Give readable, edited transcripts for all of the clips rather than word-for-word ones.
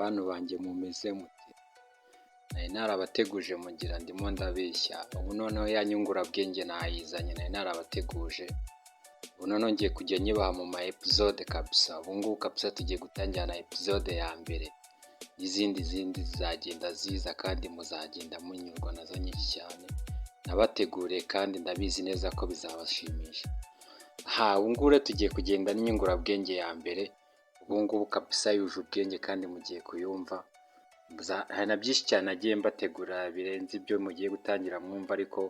Bantu banjye, mumeze mute? Nari narabateguje mugira ndimo ndabeshya. Ubu noneho ya nyungurabwenge nayizanye nari narabateguje. Ubu noneho ngiye kujya nyibaha mu ma episode kabisa. Ubu ngubu kabisa tugiye gutangira na episode ya mbere, n'izindi zindi zizagenda ziza kandi muzagenda munyurwa nazo nyinshi cyane. Nabateguriye kandi ndabizi neza ko bizabashimisha. Ha, ubu ngubu rero tugiye kugenda n'inyungurabwenge ya mbere. Ubu ngubu kabisa yuje ubwenge kandi mugiye kuyumva. Hari na byinshi cyane nagiye mbategura birenze ibyo mugiye gutangira mwumva, ariko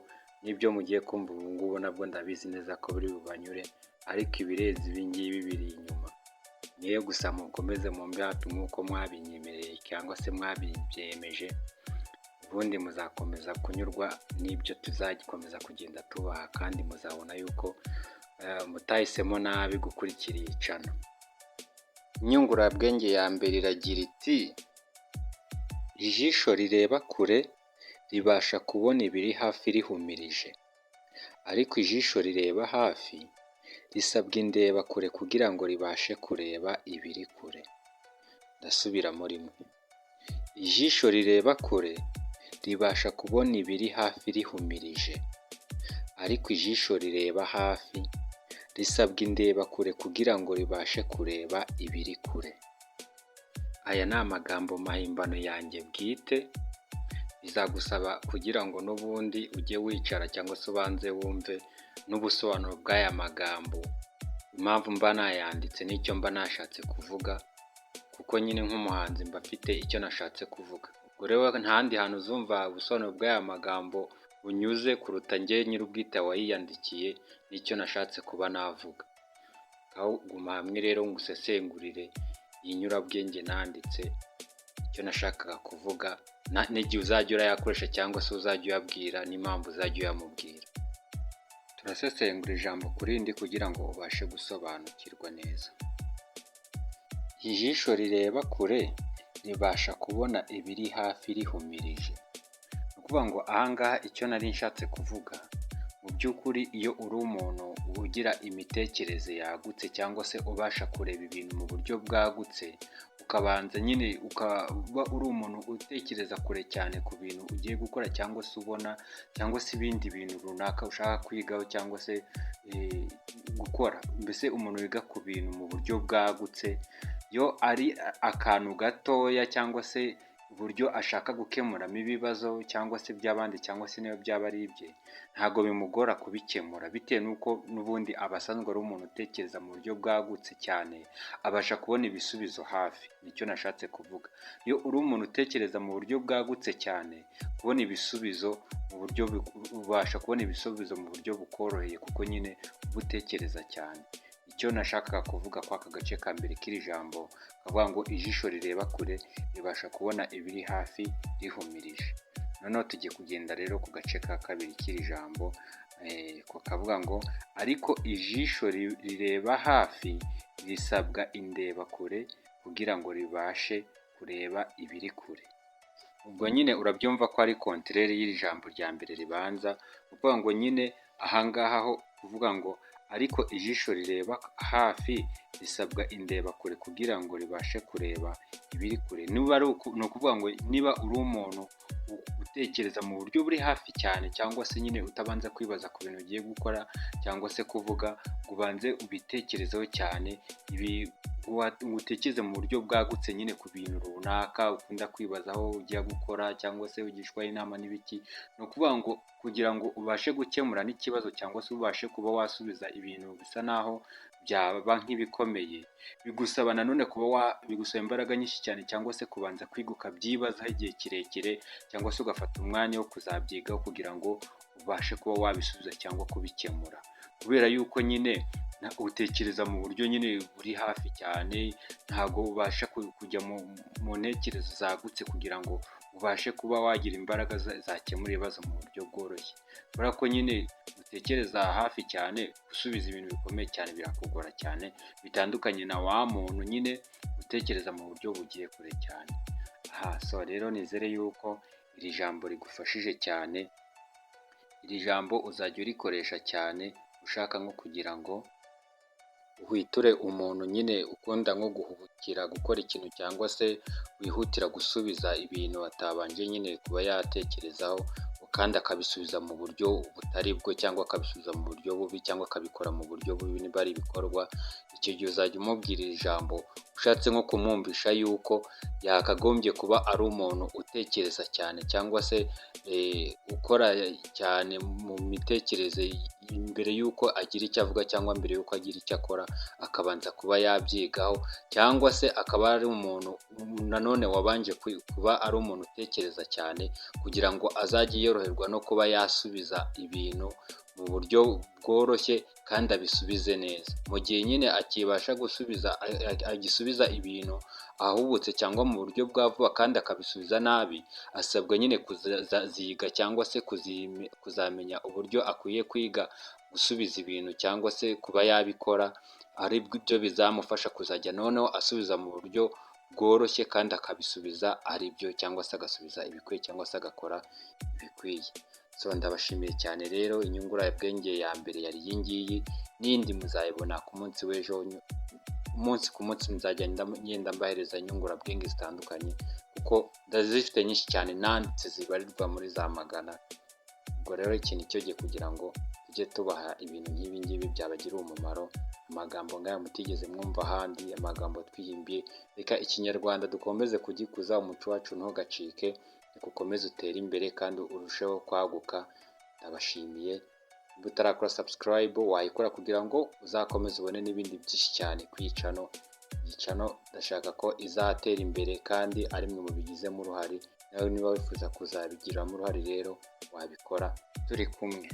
n'ibyo mugiye kumva ubu ngubu nabwo ndabizi neza ko biri bubanyure, ariko ibirenze ibi ngibi biri inyuma. Niyo gusa mukomeze mumbe hafi nk'uko mwabinyemereye cyangwa se mwabibyemeje, ubundi muzakomeza kunyurwa n'ibyo tuzakomeza kugenda tubaha, kandi muzabona yuko mutahisemo nabi gukurikira iyi channel. Inyungurabwenge ya mbere iragira iti: "Ijisho rireba kure ribasha kubona ibiri hafi rihumirije, ariko ijisho rireba hafi risabwa indebakure kugira ngo ribashe kureba ibiri kure." Ndasubiramo rimwe: ijisho rireba kure ribasha kubona ibiri hafi rihumirije, ariko ijisho rireba hafi risabwa indebakure kugira ngo ribashe kureba ibiri kure. Aya ni amagambo mahimbano yanjye bwite. Bizagusaba kugira ngo n'ubundi ujye wicara cyangwa se ubanze wumve n'ubusobanuro bw'aya magambo, impamvu mba nayanditse n'icyo mba nashatse kuvuga, kuko nyine nk'umuhanzi mba mfite icyo nashatse kuvuga. Ubwo rero nta handi hantu uzumva ubusobanuro bw'aya magambo bunyuze kuruta njye nyir'ubwite wayiyandikiye n'icyo nashatse kuba navuga. Aho guma hamwe rero ngusesengurire iyi nyurabwenge nanditse, icyo nashakaga kuvuga, n'igihe uzajya urayakoresha cyangwa se uzajya uyabwira n'impamvu uzajya uyamubwira. Turasesengura ijambo ku rindi kugira ngo ubashe gusobanukirwa neza. Ijisho rireba kure ribasha kubona ibiri hafi rihumirije. Ni ukuvuga ngo ahangaha icyo nari nshatse kuvuga, mu by'ukuri iyo uri umuntu ugira imitekerereze yagutse cyangwa se ubasha kureba ibintu mu buryo bwagutse, ukabanza nyine ukaba uri umuntu utekereza kure cyane ku bintu ugiye gukora cyangwa se ubona cyangwa se ibindi bintu runaka ushaka kwigaho cyangwa se gukora, mbese umuntu wiga ku bintu mu buryo bwagutse, iyo ari akantu gatoya cyangwa se uburyo ashaka gukemuramo ibibazo cyangwa se iby'abandi cyangwa se niyo byaba ari ibye, ntabwo bimugora kubikemura, bitewe n'uko n'ubundi aba asanzwe ari umuntu utekereza mu buryo bwagutse cyane, abasha kubona ibisubizo hafi. Nicyo nashatse kuvuga. Iyo uri umuntu utekereza mu buryo bwagutse cyane, kubona ibisubizo mu buryo ubasha kubona ibisubizo mu buryo bukoroheye, kuko nyine uba utekereza cyane. Icyo nashakaga kuvuga kwa aka gace ka mbere k'iri jambo kavuga ngo ijisho rireba kure ribasha kubona ibiri hafi rihumirije. Noneho tugiye kugenda rero ku gace ka kabiri k'iri jambo, kavuga ngo ariko ijisho rireba hafi risabwa indebakure kugira ngo ribashe kureba ibiri kure. Ubwo nyine urabyumva ko ari contraire y'iri jambo rya mbere ribanza. Ni ukuvuga ngo nyine ahangaha ho kuvuga ngo ariko ijisho rireba hafi risabwa indebakure kugira ngo ribashe kureba ibiri kure. Niba ari ni ukuvuga ngo niba uri umuntu utekereza mu buryo buri hafi cyane, cyangwa se nyine utabanza kwibaza ku bintu ugiye gukora cyangwa se kuvuga ngo ubanze ubitekerezeho cyane, ibi utekereze mu buryo bwagutse nyine ku bintu runaka ukunda kwibazaho ugiye gukora cyangwa se ugishwaho inama n'ibiki, ni ukuvuga ngo kugira ngo ubashe gukemura n'ikibazo cyangwa se ubashe kuba wasubiza ibintu bisa naho byaba nk'ibikomeye, bigusaba nanone kuba wa bigusaba imbaraga nyinshi cyane cyangwa se kubanza kwiga ukabyibazaho igihe kirekire, cyangwa se ugafata umwanya wo kuzabyigaho kugira ngo ubashe kuba wabisubiza cyangwa kubikemura, kubera yuko nyine utekereza mu buryo nyine buri hafi cyane, ntabwo ubasha kujya mu ntekerezo zagutse kugira ngo ubashe kuba wagira imbaraga zakemura ibibazo mu buryo bworoshye. Kubera ko nyine utekereza hafi cyane, gusubiza ibintu bikomeye cyane birakugora cyane, bitandukanye na wa muntu nyine utekereza mu buryo bugiye kure cyane. Aha so rero nizere yuko iri jambo rigufashije cyane, iri jambo uzajya urikoresha cyane ushaka nko kugira ngo Uhwiture umuntu nyine ukunda nko guhubukira gukora ikintu cyangwa se wihutira gusubiza ibintu atabanje nyine kuba yatekerezaho, kandi akabisubiza mu buryo butari bwo, cyangwa akabisubiza mu buryo bubi, cyangwa akabikora mu buryo bubi niba ari ibikorwa. Icyo gihe uzajya umubwirira ijambo ushatse nko kumwumvisha yuko yakagombye kuba ari umuntu utekereza cyane, cyangwa se ukora cyane mu mitekerereze mbere y'uko agira icyo avuga cyangwa mbere y'uko agira icyo akora, akabanza kuba yabyigaho, cyangwa se akaba ari umuntu nanone wabanje kuba ari umuntu utekereza cyane, kugira ngo azajye yoroherwa no kuba yasubiza ibintu mu buryo bworoshye kandi abisubize neza. Mu gihe nyine akibasha gusubiza, agisubiza ibintu ahubutse cyangwa mu buryo bwa vuba kandi akabisubiza nabi, asabwa nyine kuziga cyangwa se kuzamenya uburyo akwiye kwiga gusubiza ibintu cyangwa se kuba yabikora, ari byo bizamufasha kuzajya noneho asubiza mu buryo bworoshye kandi akabisubiza ari byo, cyangwa se agasubiza ibikwiye, cyangwa se agakora ibikwiye. So ndabashimiye cyane rero, inyungurabwenge ya mbere yari iyi ngiyi, n'indi muzayibona ku munsi w'ejo. Umunsi ku munsi nzajya ngenda mbahereza inyungurabwenge zitandukanye, kuko ndazifite nyinshi cyane nanditse zibarirwa muri za magana. Ubwo rero iki ni cyo gihe kugira ngo tujye tubaha ibintu nk'ibi ngibi byabagirira umumaro, amagambo nk'aya mutigeze mwumva ahandi, amagambo twihimbiye. Reka Ikinyarwanda dukomeze kugikuza, umuco wacu ntugacike, reka ukomeze utere imbere kandi urusheho kwaguka. Ndabashimiye. Niba utarakora subscribe, wayikora kugira ngo uzakomeze ubone n'ibindi byinshi cyane ku iyi channel. Iyi channel ndashaka ko izatera imbere kandi ari mwe mubigizemo uruhare. Nawe niba wifuza kuzabigiramo uruhare rero wabikora, turi kumwe.